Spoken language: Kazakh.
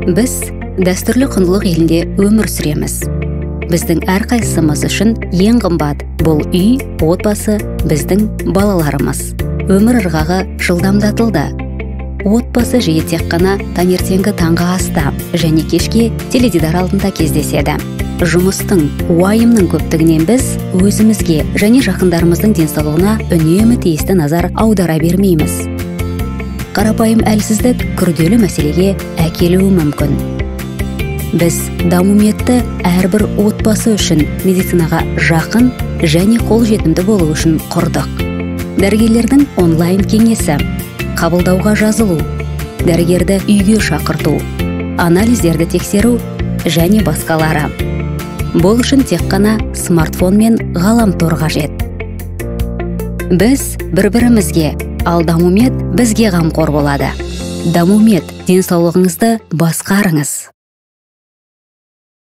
Біз дәстүрлі құндылық елінде өмір сүреміз. Біздің әрқайсымыз үшін ең қымбат бұл үй, отбасы, біздің балаларымыз. Өмір ырғағы жылдамдатылды. Отбасы жиі тек қана таңертеңгі таңғы аста және кешке теледидар алдында кездеседі. Жұмыстың, уайымның көптігінен біз өзімізге және жақындарымыздың денсаулығына үнемі тиісті назар аудара бермейміз. Қарапайым әлсіздік күрделі мәселеге әкелуі мүмкін. Біз Дамуметті әрбір отбасы үшін медицинаға жақын және қолжетімді болу үшін құрдық. Дәрігерлердің онлайн кеңесі, қабылдауға жазылу, дәрігерді үйге шақырту, анализдерді тексеру және басқалары. Бұл үшін тек қана смартфон мен ғаламтор қажет. Біз бір-бірімізге, ал Дамумед бізге қамқор болады. Дамумед, денсаулығыңызды басқарыңыз.